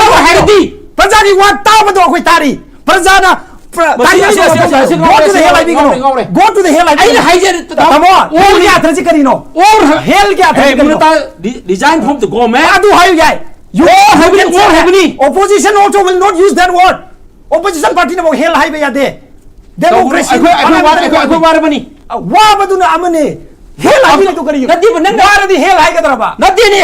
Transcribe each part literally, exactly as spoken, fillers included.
ꯇꯥꯕ ꯍꯥꯏꯔꯗꯤ? ꯄ꯭ꯔꯖꯥꯒꯤ ꯋꯥ ꯇꯥꯕꯗꯣ ꯑꯩꯈꯣꯏ ꯇꯥꯔꯤ꯫ ꯄ꯭ꯔꯖꯥꯅ ꯄ꯭ꯔ-, ꯃꯁꯤ, ꯇꯥꯔꯤ ꯑꯁꯤ, ꯑꯁꯤ, ꯑꯁꯤ, ꯑꯁꯤ, ꯉꯥꯎꯔꯦ, ꯒꯣ ꯇꯨ ꯗ ꯍꯦꯜ ꯍꯥꯏꯕꯤꯒꯅꯨ꯫ ꯉꯥꯎꯔꯦ, ꯉꯥꯎꯔꯦ꯫ ꯒꯣ ꯇꯨ ꯗ ꯍꯦꯜ ꯍꯥꯏꯕꯤꯒꯅꯨ꯫ ꯑꯩꯅ ꯍꯥꯏꯖꯔꯤ, ꯇꯥꯃꯣ, ꯇꯥꯃꯣ, ꯍꯦꯜꯒꯤ ꯑꯣꯜ-, ꯑꯥꯔꯊꯁꯤ ꯀꯔꯤꯅꯣ? ꯑꯣꯜ ꯍꯦꯜꯒꯤ ꯑꯥꯔꯊꯁꯤ ꯍꯦ, ꯀꯔꯤꯅꯣ? ꯃꯨꯅꯇꯥ, ꯔꯤ-, resign from the government꯫ ꯑꯗꯨ ꯍꯥꯏꯌꯨ ꯌꯥꯏ꯫ You ꯑꯣꯜ ꯍꯥꯏꯕꯅꯤ, can ꯑꯣꯜ say ꯍꯥꯏꯕꯅꯤ꯫ Opposition also will not use that word. Opposition partyꯅꯐꯥꯎ ꯍꯦꯜ ꯍꯥꯏꯕ ꯌꯥꯗꯦ꯫ ꯗꯦꯃꯣꯀ꯭ꯔꯦꯁꯤ ꯑꯩꯈꯣꯏ, ꯑꯩꯈꯣꯏ ꯋꯥꯔ-, ꯑꯩꯈꯣꯏ, ꯑꯩꯈꯣꯏ ꯋꯥꯔꯕꯅꯤ꯫ ꯋꯥꯕꯗꯨꯅ ꯑꯃꯅꯤ, ꯍꯦꯜ ꯍꯥꯏꯕꯤꯔꯤꯗꯨ ꯀꯔꯤꯒꯤꯅꯣ? ꯅꯠꯇꯦꯕ, ꯅꯪꯅ ꯋꯥꯔꯗꯤ ꯍꯦꯜ ꯍꯥꯏꯒꯗ꯭ꯔꯕ? ꯅꯠꯇꯦꯅꯦ꯫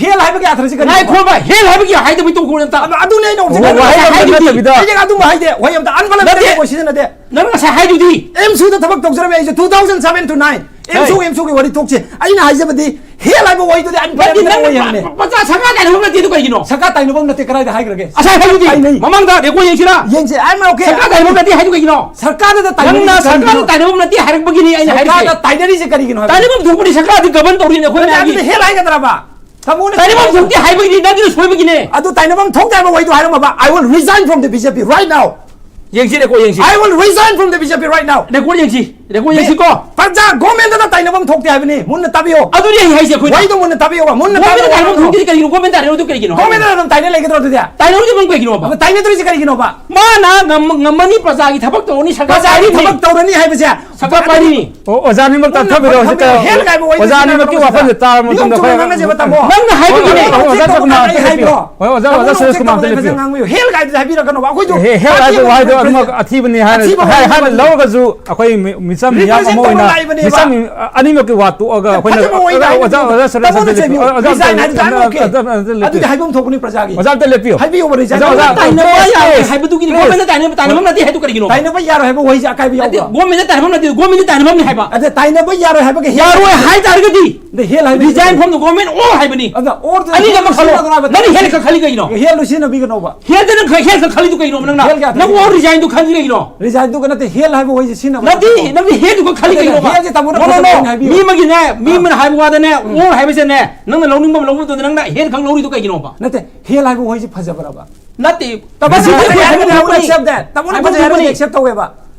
ꯍꯦꯜ ꯍꯥꯏꯕꯒꯤ ꯑꯥꯊꯔꯁꯤ ꯀꯔꯤꯅꯣ? ꯉꯥꯏꯈꯣꯕ, ꯍꯦꯜ ꯍꯥꯏꯕꯒꯤ ꯍꯥꯏꯗꯕꯩ ꯇꯣꯛꯈ꯭ꯔꯣ ꯑꯝꯇ꯫ ꯑꯗꯨ, ꯑꯗꯨꯅꯦ ꯑꯩꯅ ꯍꯧꯖꯤꯛ ꯋꯥꯍꯩ ꯍꯥꯏꯔꯤꯁꯦ꯫ ꯑꯝꯇ ꯅꯠꯇꯕꯤꯗ꯫ ꯑꯩꯅ ꯑꯗꯨꯝꯕ ꯍꯥꯏꯗꯦ, ꯋꯥꯍꯩ ꯑꯝꯇ unparliamentary ꯅꯠꯇꯦ꯫ Word ꯁꯤꯖꯤꯟꯅꯗꯦ꯫ ꯅꯪ ꯉꯁꯥꯏ ꯍꯥꯏꯗꯨꯗꯤ꯫ ꯑꯦꯝꯁꯨꯗ ꯊꯕꯛ ꯇꯧꯖꯔꯝꯃꯦ ꯑꯩꯁꯦ two thousand seven to nine꯫ ꯍꯩ꯫ ꯑꯦꯝꯁꯨ, ꯑꯦꯝꯁꯨꯒꯤ ꯋꯥꯔꯤ ꯇꯣꯛꯁꯦ꯫ ꯑꯩꯅ ꯍꯥꯏꯖꯕꯗꯤ ꯍꯦꯜ ꯍꯥꯏꯕ ꯋꯥꯍꯩꯗꯨꯗꯤ ꯅꯠꯇꯦ, unparliamentary ꯅꯪ ꯋꯥꯍꯩ ꯍꯥꯏꯕꯅꯦ꯫ ꯄ-, ꯄ-, ꯁꯔꯀꯥꯔ ꯇꯥꯏꯅꯐꯝ ꯅꯠꯇꯦ ꯑꯗꯨ ꯀꯩꯒꯤꯅꯣ? ꯁꯔꯀꯥꯔ ꯇꯥꯏꯅꯐꯝ ꯅꯠꯇꯦ, ꯀꯗꯥꯏꯗ ꯍꯥꯏꯈ꯭ꯔꯒꯦ? ꯉꯁꯥꯏ ꯍꯥꯏꯗꯨꯗꯤ꯫ ꯇꯥꯏꯅꯩ꯫ ꯃꯃꯥꯡꯗ record ꯌꯦꯡꯁꯤꯔꯥ? ꯌꯦꯡꯁꯦ, I'm okay꯫ ꯁꯔꯀꯥꯔ ꯇꯥꯏꯅꯐꯝ ꯅꯠꯇꯦ ꯍꯥꯏꯗꯨ ꯀꯩꯒꯤꯅꯣ? ꯁꯔꯀꯥꯔꯗ ꯇꯥꯏꯅꯔꯤꯁꯦ ꯅꯪꯅ ꯀꯔꯤꯒꯤꯅꯣ? ꯁꯔꯀꯥꯔꯗ ꯇꯥꯏꯅꯐꯝ ꯅꯠꯇꯦ ꯍꯥꯏꯔꯛꯄꯒꯤꯅꯤ ꯑꯩꯅ ꯍꯥꯏꯔꯤꯁꯦ꯫ ꯁꯔꯀꯥꯔꯗ ꯇꯥꯏꯅꯔꯤꯁꯦ ꯀꯔꯤꯒꯤꯅꯣ ꯍꯥꯏꯕ? ꯇꯥꯏꯅꯐꯝ ꯊꯣꯛꯄꯅꯤ, ꯁꯔꯀꯥꯔꯗꯤ govern ꯇꯧꯔꯤꯅꯦ ꯑꯩꯈꯣꯏ ꯅꯠꯇꯦ, ꯃꯌꯥꯝꯒꯤ꯫ ꯑꯗꯨꯗꯤ ꯍꯦꯜ ꯍꯥꯏꯒꯗ꯭ꯔꯕ? ꯇꯥꯃꯣꯅ ꯇꯥꯏꯅꯐꯝ ꯊꯣꯛꯇꯦ ꯍꯥꯏꯕꯒꯤꯅꯤ, ꯅꯪꯒꯤꯅ ꯁꯣꯏꯕꯒꯤꯅꯦ꯫ ꯑꯗꯨ ꯇꯥꯏꯅꯐꯝ ꯊꯣꯛꯇꯦ ꯍꯥꯏꯕ ꯋꯥꯍꯩꯗꯣ ꯍꯥꯏꯔꯝꯃꯕ, I will resign from the B J P right now꯫ ꯌꯦꯡꯁꯤ, record ꯌꯦꯡꯁꯤ꯫ I will resign from the B J P right now꯫ Record ꯌꯦꯡꯁꯤ, record ꯌꯦꯡꯁꯤꯀꯣ꯫ ꯄ꯭ꯔꯖꯥ, governmentꯇ ꯇꯥꯏꯅꯐꯝ ꯊꯣꯛꯇꯦ ꯍꯥꯏꯕꯅꯤ, ꯃꯨꯟꯅ ꯇꯥꯕꯤꯌꯣ꯫ ꯑꯗꯨꯅꯤ ꯑꯩ ꯍꯥꯏꯁꯦ ꯑꯩꯈꯣꯏꯅ꯫ ꯋꯥꯍꯩꯗꯣ ꯃꯨꯟꯅ ꯇꯥꯕꯤꯌꯣ, ꯃꯨꯟꯅ governmentꯇ ꯇꯥꯕꯤꯌꯣ꯫ ꯇꯥꯏꯅꯐꯝ ꯊꯣꯛꯇꯦ ꯀꯔꯤꯒꯤꯅꯣ? Governmentꯇ ꯇꯥꯏꯅꯐꯝ ꯊꯣꯛꯇꯦ ꯀꯔꯤꯒꯤꯅꯣ? Governmentꯇ ꯑꯗꯨꯝ ꯇꯥꯏꯅ ꯂꯩꯒꯗ꯭ꯔꯣ ꯑꯗꯨꯗꯤ? ꯇꯥꯏꯅꯐꯝ ꯊꯣꯛꯇꯦ ꯀꯩꯒꯤꯅꯣꯕ? ꯑꯗꯨ ꯇꯥꯏꯅꯗ꯭ꯔꯤꯁꯦ ꯀꯔꯤꯒꯤꯅꯣꯕ? ꯃꯥꯅ ꯉꯝ-, ꯉꯝꯃꯅꯤ, ꯄ꯭ꯔꯖꯥꯒꯤ ꯊꯕꯛ ꯇꯧꯔꯅꯤ, ꯁꯔꯀꯥꯔ ꯄ꯭ꯔꯖꯥꯒꯤ ꯄꯥꯏꯔꯤꯅꯤ꯫ ꯊꯕꯛ ꯇꯧꯔꯅꯤ ꯍꯥꯏꯕꯁꯦ꯫ ꯁꯔꯀꯥꯔ ꯄꯥꯏꯔꯤꯅꯤ꯫ ꯑꯣ, ꯑꯣꯖꯥ ꯑꯅꯤꯃꯛ ꯇꯥꯊꯕꯤꯔꯣ ꯍꯧꯖꯤꯛꯇ꯫ ꯍꯦꯜ ꯍꯥꯏꯕ ꯋꯥꯍꯩꯗꯨ ꯑꯣꯖꯥ ꯑꯅꯤꯃꯛꯀꯤ ꯁꯤꯖꯤꯟꯅꯒꯅꯨ ꯋꯥꯐꯝꯁꯦ ꯁꯤꯗ꯫ ꯇꯥꯔꯕ ꯃꯇꯨꯡꯗ ꯅꯤꯌꯣꯝ ꯆꯨꯝꯅ ꯑꯩꯈꯣꯏ ꯉꯥꯡꯅꯖꯦꯕ, ꯇꯥꯃꯣ꯫ ꯍꯣꯏ, ꯍꯣꯏ, ꯑꯣꯖꯥ ꯅꯤꯌꯣꯝ ꯆꯨꯝꯅ ꯆꯥꯛꯈꯨꯃꯥꯔ ꯉꯥꯡꯅꯖꯦꯕ, ꯍꯥꯏꯕꯤꯔꯣ꯫ ꯇꯥꯃꯣ꯫ ꯍꯣꯏ, ꯑꯣꯖꯥ, ꯅꯪꯅ ꯑꯣꯖꯥ ꯍꯧꯖꯤꯛ ꯆꯥꯛꯈꯨꯃꯥꯔ ꯇꯧꯕꯗ ꯍꯥꯏꯕꯤꯔꯣ꯫ ꯐꯖꯅ ꯉꯥꯡꯕꯤꯌꯨ꯫ ꯍꯦꯜ ꯍꯥꯏꯕꯗꯨꯗꯤ ꯍꯥꯏꯕꯤꯔꯛꯀꯅꯣꯕ꯫ ꯑꯩꯈꯣꯏꯁꯨ ꯍꯦ-, ꯍꯦꯜ ꯍꯥꯏꯕ ꯄꯥꯔꯇꯤ ꯋꯥꯍꯩꯗꯣ ꯑꯃꯈꯛ ꯑꯗꯨꯃꯛ ꯑꯊꯤꯕꯅꯤ ꯍꯥꯏꯅ ꯑꯊꯤꯕ ꯍꯥꯏ-, ꯍꯥꯏꯅ ꯋꯥꯍꯩ ꯂꯧꯔꯒꯁꯨ ꯑꯩꯈꯣꯏ ꯃꯤ-, ꯃꯤꯆꯝ ꯃꯤꯆꯝ ꯃꯤꯌꯥꯝ ꯑꯃ ꯑꯣꯏꯅ, ꯃꯤꯆꯝ ꯑꯅꯤꯃꯛꯀꯤ ꯋꯥ ꯇꯣꯛꯑꯒ ꯑꯩꯈꯣꯏꯅ ꯐꯖꯕ ꯑꯣꯏꯅ ꯑꯣꯖꯥ, ꯑꯣꯖꯥ ꯁꯨꯔꯦꯁ, ꯇꯥꯃꯣꯅ ꯑꯝꯇ ꯆꯩꯕꯤꯌꯨ꯫ ꯂꯦꯞꯄꯤꯌꯨ꯫ ꯑꯣꯖꯥ, ꯑꯣꯖꯥ, resign ꯍꯥꯏꯗꯨꯗꯤ ꯍꯥꯏꯕ ꯑꯣꯀꯦ꯫ ꯑꯣꯖꯥ, ꯑꯣꯖꯥ, ꯑꯝꯇ ꯂꯦꯞꯄꯤꯌꯨ꯫ ꯑꯗꯨꯗꯤ ꯍꯥꯏꯐꯝ ꯊꯣꯛꯄꯅꯤ ꯄ꯭ꯔꯖꯥꯒꯤ꯫ ꯑꯣꯖꯥ, ꯑꯝꯇ ꯂꯦꯞꯄꯤꯌꯨ꯫ ꯍꯥꯏꯕꯤꯌꯣꯕ, resign ꯑꯣꯖꯥ, ꯑꯣꯖꯥ, ꯇꯥꯏꯅꯕ please, ꯌꯥꯔꯣꯏ please, ꯍꯥꯏꯕꯗꯨꯒꯤꯗꯤ please꯫ Government ꯇꯥꯏꯅꯕ, ꯇꯥꯏꯅꯕ ꯅꯠꯇꯦ ꯍꯥꯏꯗꯨ ꯀꯔꯤꯒꯤꯅꯣ? ꯇꯥꯏꯅꯕ ꯌꯥꯔꯣꯏ ꯍꯥꯏꯕ ꯋꯥꯍꯩꯁꯦ ꯑꯀꯥꯏꯕ ꯅꯠꯇꯦ, ꯌꯥꯎꯕ꯭ꯔꯣ? Government ꯇꯥꯏꯅꯕ ꯅꯠꯇꯦ, government ꯇꯥꯏꯅꯕꯅꯤ ꯍꯥꯏꯕ꯫ ꯑꯗ ꯇꯥꯏꯅꯕ ꯌꯥꯔꯣꯏ ꯍꯥꯏꯕꯒꯤ ꯍꯦꯜ ꯌꯥꯔꯣꯏ ꯍꯥꯏ ꯇꯥꯔꯒꯗꯤ resign ꯍꯥꯏꯕ resign from the government or ꯍꯥꯏꯕꯅꯤ꯫ ꯑꯗ or ꯑꯅꯤꯗ ꯑꯃ ꯈꯜꯂꯣ꯫ ꯁꯤꯖꯤꯟꯅꯒꯅꯣ ꯍꯥꯏꯕ꯫ ꯅꯪꯅ ꯍꯦꯜ ꯈꯛ ꯈꯜꯂꯤ ꯀꯩꯒꯤꯅꯣ? ꯍꯦꯜꯗꯣ ꯁꯤꯖꯤꯟꯅꯕꯤꯒꯅꯣꯕ꯫ ꯍꯦꯜꯗ ꯅꯪ ꯈ-, ꯍꯦꯜ ꯈꯛ ꯈꯜꯂꯤꯗꯨ ꯀꯩꯅꯣꯕ ꯅꯪꯅ? ꯍꯦꯜ ꯀꯌꯥ ꯅꯪ ꯊꯝꯒꯦ? Or resign ꯗꯨ ꯈꯜꯂꯤ ꯀꯩꯒꯤꯅꯣ? Resign ꯗꯨꯒ ꯅꯠꯇꯦ, ꯍꯦꯜ ꯍꯥꯏꯕ ꯋꯥꯍꯩꯁꯦ ꯁꯤꯖꯤꯟꯅꯕ ꯅꯠꯇꯦ, ꯅꯠꯇꯕ꯫ ꯅꯪꯗꯤ ꯍꯦꯜꯗꯨ ꯈꯛ ꯈꯜꯂꯤ ꯅꯠꯇꯦ, ꯀꯩꯒꯤꯅꯣꯕ? ꯍꯦꯜꯁꯦ ꯇꯥꯃꯣꯅ No, no, no. ꯐꯖꯕ ꯑꯣꯏꯅ ꯍꯥꯏꯕꯤꯌꯨ꯫ ꯃꯤ ꯑꯃꯒꯤꯅꯦ, ꯃꯤ ꯑꯥ꯫ ꯑꯃꯅ ꯍꯥꯏꯕ ꯋꯥꯗꯅꯦ, ꯎꯝ꯫ Or ꯍꯥꯏꯕꯁꯦꯅꯦ, ꯅꯪꯅ ꯂꯧꯅꯤꯡꯕ ꯑꯃ ꯂꯧꯕꯗꯨꯗ ꯅꯪꯅ ꯍꯦꯜ ꯈꯛ ꯂꯧꯔꯤꯗꯨ ꯀꯩꯒꯤꯅꯣꯕ? ꯅꯠꯇꯦ, ꯍꯦꯜ ꯍꯥꯏꯕ ꯋꯥꯍꯩꯁꯦ ꯐꯖꯕ꯭ꯔꯕ? ꯅꯠꯇꯦ꯫ ꯇꯥꯃꯣꯅ ꯁꯤꯗꯤ ꯐꯖꯩ ꯑꯩꯈꯣꯏ ꯍꯥꯏꯕꯗꯤ ꯍꯥꯏꯕ I will ꯊꯣꯛꯄꯅꯤ꯫ Accept that. ꯇꯥꯃꯣꯅ ꯍꯥꯏꯕ ꯐꯖꯩ ꯍꯥꯏꯕꯗꯤ ꯊꯣꯛꯄꯅꯤ꯫ Accept ꯇꯧꯋꯦꯕ꯫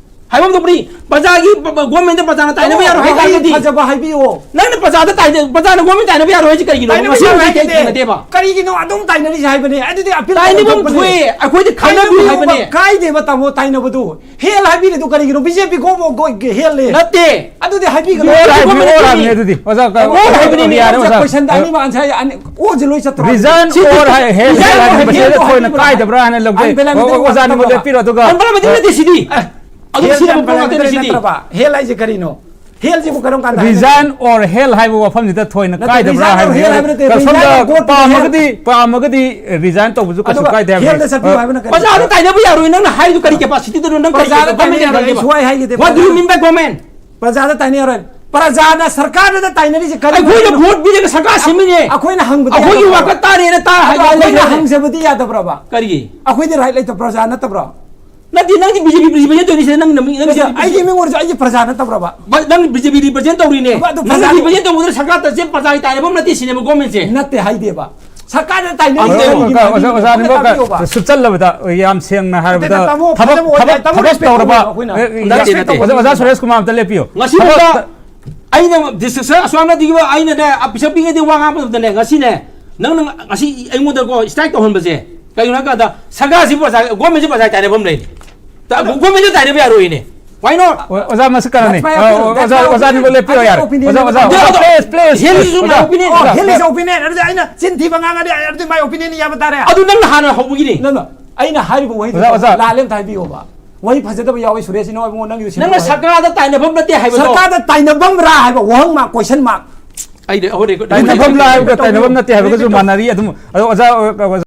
ꯍꯥꯏꯐꯝ ꯊꯣꯛꯄꯅꯤ꯫ ꯄ꯭ꯔꯖꯥꯒꯤ ꯄ-, ꯄ-, government ꯇ ꯄ꯭ꯔꯖꯥꯅ ꯇꯥꯏꯅꯕ ꯌꯥꯔꯣꯏ ꯍꯥꯏ ꯋꯥꯍꯩ ꯇꯥꯔꯒꯗꯤ ꯐꯖꯕ ꯍꯥꯏꯕꯤꯌꯣ꯫ ꯅꯪꯅ ꯄ꯭ꯔꯖꯥꯗ ꯇꯥꯏꯅ-, ꯄ꯭ꯔꯖꯥꯅ government ꯇꯥꯏꯅꯕ ꯌꯥꯔꯣꯏ ꯍꯥꯏꯁꯤ ꯀꯔꯤꯒꯤꯅꯣ? ꯇꯥꯏꯅꯕ ꯉꯁꯤ ꯌꯥꯔꯣꯏ ꯍꯧꯖꯤꯛ ꯍꯥꯏꯗꯤ ꯊꯦꯡꯅꯗꯦꯕ꯫ ꯀꯔꯤꯒꯤꯅꯣ ꯑꯗꯨꯝ ꯇꯥꯏꯅꯔꯤꯁꯦ ꯍꯥꯏꯕꯅꯦ꯫ ꯑꯗꯨꯗꯤ appeal ꯇꯥꯏꯅꯐꯝ ꯇꯧꯐꯝ ꯊꯣꯛꯄꯅꯦ꯫ ꯊꯣꯛꯑꯦ꯫ ꯑꯩꯈꯣꯏꯗꯤ ꯈꯟꯅꯕꯤꯌꯨ ꯇꯥꯏꯅꯕꯤꯌꯣꯕ, ꯍꯥꯏꯕꯅꯦ꯫ ꯀꯥꯏꯗꯦꯕ ꯇꯥꯃꯣ ꯇꯥꯏꯅꯕꯗꯨ꯫ ꯍꯦꯜ ꯍꯥꯏꯕꯤꯔꯤꯗꯨ ꯀꯔꯤꯒꯤꯅꯣ? ꯕꯤ ꯖꯦ ꯄꯤ ꯒꯣ-, ꯒꯣ-, ꯒ-, ꯍꯦꯜꯂꯦ꯫ ꯅꯠꯇꯦ꯫ ꯑꯗꯨꯗꯤ ꯍꯥꯏꯕꯤꯒꯅꯨ꯫ Or ꯍꯥꯏꯕꯅꯤ, or ꯍꯥꯏꯕꯅꯤ ꯑꯗꯨꯗꯤ꯫ ꯑꯣꯖꯥ, or ꯍꯥꯏꯕꯅꯤ꯫ Or ꯍꯥꯏꯕꯅꯤ꯫ Question ꯑꯅꯤꯃꯛ answer ꯑꯅꯤ, ꯑꯣ ꯁꯤ ꯂꯣꯏ ꯆꯠꯇ꯭ꯔꯣ? Resign ꯁꯤ or ꯍꯥꯏ-, ꯍꯦꯜ resign ꯍꯥꯏ ꯍꯥꯏꯕꯁꯦ ꯍꯦꯜ ꯊꯣꯏꯅ ꯍꯥꯏꯕꯅꯤ꯫ ꯀꯥꯏꯗꯕ꯭ꯔꯥ ꯍꯥꯏꯅ ꯂꯧꯖꯩ꯫ ꯑꯣ, ꯑꯣꯖꯥ, ꯑꯅꯤꯃꯛ ꯂꯦꯞꯄꯤꯔꯣ, ꯑꯗꯨꯒ unparliamentary ꯅꯠꯇꯦ ꯁꯤꯗꯤ꯫ ꯑꯗꯨꯝ ꯍꯦꯜ ꯁꯤꯗ ꯌꯥꯝ ꯃꯄꯨꯡ ꯐꯥꯗꯦ ꯀꯥꯏꯗꯕ ꯁꯤꯗꯤ꯫ ꯅꯠꯇ꯭ꯔꯕ? ꯍꯦꯜ ꯍꯥꯏꯁꯦ ꯀꯔꯤꯅꯣ? ꯍꯦꯜꯁꯤꯕꯨ ꯀꯔꯝ ꯀꯥꯟꯗ ꯍꯥꯏꯅꯒꯦ? Resign or ꯍꯦꯜ ꯍꯥꯏꯕ ꯋꯥꯐꯝꯁꯤꯗ ꯊꯣꯏꯅ ꯅꯠꯇꯦ, ꯀꯥꯏꯗꯕ꯭ꯔꯥ resign or ꯍꯥꯏꯕꯅꯤꯗ꯫ ꯍꯦꯜ ꯍꯥꯏꯕ ꯅꯠꯇꯦ, ꯀꯁꯣꯝꯗ resign or go to ꯄꯥꯝꯃꯒꯗꯤ, hell꯫ ꯄꯥꯝꯃꯒꯗꯤ resign ꯇꯧꯕꯁꯨ ꯀꯩꯁꯨ ꯑꯗꯨꯒ ꯀꯥꯏꯗꯦ ꯍꯥꯏꯕꯅꯤ꯫ ꯍꯦꯜꯗ ꯆꯠꯄꯤꯌꯨ ꯑ, ꯍꯥꯏꯕꯅ ꯀꯔꯤ? ꯄ꯭ꯔꯖꯥꯗ ꯇꯥꯏꯅꯕ ꯌꯥꯔꯣꯏ ꯅꯪꯅ ꯍꯥꯏꯔꯤꯗꯨ ꯀꯔꯤ capacity ꯗꯅꯣ ꯅꯪ ꯀꯔꯤ ꯄ꯭ꯔꯖꯥꯗ government ꯇꯥꯏꯅꯕ ꯌꯥꯔꯣꯏ ꯌꯥꯔꯣꯏ ꯍꯥꯏꯕ? ꯁꯨꯡꯍꯥꯏ ꯍꯥꯏꯈꯤꯗꯦ What do you ꯄ꯭ꯔꯖꯥꯗ꯫ Mean by government? ꯄ꯭ꯔꯖꯥꯗ ꯇꯥꯏꯅ ꯌꯥꯔꯣꯏ꯫ ꯄ꯭ꯔꯖꯥꯅ ꯁꯔꯀꯥꯔꯗ ꯇꯥꯏꯅꯔꯤꯁꯦ ꯀꯔꯤ ꯑꯩꯈꯣꯏꯅ ꯃꯔꯝꯒꯤꯅꯣ? Vote ꯄꯤꯔꯒ ꯁꯔꯀꯥꯔ ꯁꯦꯝꯃꯤꯅꯦ꯫ ꯑꯩꯈꯣꯏꯅ ꯍꯪꯕꯗꯤ ꯑꯩꯈꯣꯏꯒꯤ ꯌꯥꯗꯕ꯭ꯔꯣ? Worker ꯇꯥꯔꯦꯅ ꯇꯥ-, ꯑꯗꯣ ꯑꯩꯈꯣꯏꯅ ꯍꯥꯏ-, ꯍꯪꯖꯕꯗꯤ ꯌꯥꯗꯕ꯭ꯔꯕ? ꯀꯔꯤꯒꯤ? ꯑꯩꯈꯣꯏꯗꯤ right ꯂꯩꯇꯕ ꯄ꯭ꯔꯖꯥ ꯅꯠꯇꯕ꯭ꯔꯣ? ꯅꯠꯇꯦ, ꯅꯪꯗꯤ ꯕꯤ ꯖꯦ ꯄꯤ represent ꯇꯧꯔꯤꯁꯦ, ꯅꯪ, ꯅꯪ, ꯅꯪ ꯅꯠꯇꯦ, ꯑꯩꯒꯤ ꯃꯤꯡ ꯑꯣꯏꯔꯁꯨ ꯑꯩꯁꯦ ꯄ꯭ꯔꯖꯥ ꯅꯠꯇꯕ꯭ꯔꯕ? ꯕ-, ꯅꯪ ꯕꯤ ꯖꯦ ꯄꯤ represent ꯇꯧꯔꯤꯅꯦ꯫ ꯑꯗꯣ, ꯑꯗꯣ ꯅꯪ ꯄ꯭ꯔꯖꯥꯗꯤ represent ꯇꯧꯕꯗ ꯁꯔꯀꯥꯔ ꯇꯧꯔꯤꯁꯦ ꯄ꯭ꯔꯖꯥꯒꯤ ꯇꯥꯏꯅꯐꯝ ꯅꯠꯇꯦ ꯁꯤꯅꯦꯕ government ꯁꯦ꯫ ꯅꯠꯇꯦ ꯍꯥꯏꯗꯦꯕ꯫ ꯁꯔꯀꯥꯔꯅ ꯇꯥꯏꯅꯔꯤꯁꯦ ꯑꯝꯇ ꯀꯔꯤꯒꯤꯅꯣ? ꯑꯣꯖꯥ, ꯑꯣꯖꯥ, ꯑꯣꯖꯥ, ꯑꯝꯇ ꯑꯅꯤꯃꯛꯀ ꯇꯥꯛꯄꯤꯌꯣꯕ꯫ ꯁꯨꯞꯆꯜꯂꯕꯗ ꯌꯥꯝ ꯁꯦꯡꯅ ꯍꯥꯏꯔꯕꯗ ꯅꯠꯇꯦ, ꯇꯥꯃꯣ, ꯊꯕꯛ, ꯐꯖꯅ ꯑꯣꯏ-, ꯊꯕꯛ, ꯇꯥꯃꯣ ꯊꯕꯛ ꯔꯦꯁꯄꯦꯛ ꯇꯧꯔꯕ ꯇꯧꯕꯤꯌꯣ ꯑꯩꯈꯣꯏꯅ꯫ ꯅꯠꯇꯦ, ꯅꯠꯇꯦ, ꯅꯠꯇꯦ꯫ ꯑꯣꯖꯥ, ꯑꯣꯖꯥ ꯁꯨꯔꯦꯁ ꯀꯨꯃꯥꯔ ꯑꯝꯇ ꯂꯦꯞꯄꯤꯌꯣ꯫ ꯉꯁꯤꯐꯥꯎꯗ ꯊꯕꯛ ꯑꯩꯅ discussion ꯑꯁꯨꯛ ꯌꯥꯝꯅ ꯋꯥ ꯉꯥꯡꯕ ꯃꯇꯝꯗꯅꯦ, ꯉꯁꯤꯅꯦ, ꯅꯪꯅ ꯉꯁꯤ ꯑꯩꯉꯣꯟꯗꯀꯣ strike ꯇꯧꯍꯟꯕꯁꯦ ꯀꯩꯒꯤꯅꯣ ꯍꯥꯏ ꯀꯥꯟꯗ ꯁꯔꯀꯥꯔꯁꯤꯕꯨ ꯄ꯭ꯔꯖꯥ, government ꯁꯤ ꯄ꯭ꯔꯖꯥ ꯇꯥꯏꯅꯐꯝ ꯂꯩ꯫ ꯇ-, government ꯁꯤ ꯇꯥꯏꯅꯕ ꯌꯥꯔꯣꯏꯅꯦ꯫ Why not? ꯑꯣ-, ꯑꯣꯖꯥ ꯃꯁꯤ ꯀꯩꯅꯣꯅꯤ꯫ That's my ꯑ, opinion. ꯑꯣ-, That's ꯑꯣꯖꯥ, my ꯑꯣꯖꯥ ꯑꯅꯤꯃꯛ opinion. ꯂꯦꯞꯄꯤꯔꯣ ꯌꯥꯔꯦ꯫ ꯑꯩꯒꯤ opinion ꯑꯣꯖꯥ, ꯑꯣꯖꯥ, ꯅꯠꯇꯕ꯫ ꯑꯣꯖꯥ, please, please, ꯍꯦꯜꯂꯤꯁꯤꯁꯨ my ꯑꯣꯖꯥ꯫ Opinion. ꯑꯣ, ꯍꯦꯜꯂꯤꯁꯤ ꯑꯣꯖꯥ꯫ Opinion꯫ ꯑꯗꯨꯗꯤ ꯑꯩꯅ ꯆꯤꯟ ꯊꯤꯕ ꯉꯥꯡꯉꯗꯤ ꯑꯗꯨꯗꯤ my opinion ꯌꯥꯕ ꯇꯥꯔꯦ꯫ ꯑꯗꯨ ꯅꯪꯅ ꯍꯥꯟꯅ ꯍꯧꯕꯒꯤꯅꯤ꯫ No, no. ꯑꯩꯅ ꯍꯥꯏꯔꯤꯕ ꯋꯥꯍꯩꯗꯣ ꯑꯣꯖꯥ, ꯑꯣꯖꯥ꯫ ꯂꯥꯜꯂꯦ ꯑꯝꯇ ꯍꯥꯏꯕꯤꯌꯣꯕ꯫ ꯋꯥꯍꯩ ꯐꯖꯗꯕ ꯌꯥꯎꯋꯤ, ꯁꯨꯔꯦꯁ ꯏꯅꯥꯎ ꯏꯕꯨꯡꯉꯣ, ꯅꯪꯒꯤꯗꯨ ꯁꯦꯝꯗꯣꯛꯑꯣ ꯅꯪꯅ ꯍꯥꯏ꯫ ꯁꯔꯀꯥꯔꯗ ꯇꯥꯏꯅꯐꯝ ꯅꯠꯇꯦ ꯍꯥꯏꯕꯗꯣ꯫ ꯁꯔꯀꯥꯔꯗ ꯇꯥꯏꯅꯐꯝ ꯔꯥ ꯍꯥꯏꯕ ꯋꯥꯍꯪ ꯃꯥ, ꯀꯣꯏꯁꯟ ꯃꯥꯔꯛ꯫ ꯑꯩꯗꯤ ꯑꯩꯈꯣꯏ record- ꯇꯥꯏꯅꯐꯝ record- ꯂꯥ ꯍꯥꯏꯕꯒ record- ꯇꯥꯏꯅꯐꯝ ꯅꯠꯇꯦ ꯍꯥꯏꯕꯒꯁꯨ record- ꯃꯥꯟꯅꯔꯤ꯫ ꯑꯗꯨꯝ ꯑꯗꯣ ꯑꯣꯖꯥ, ꯑꯣꯖꯥ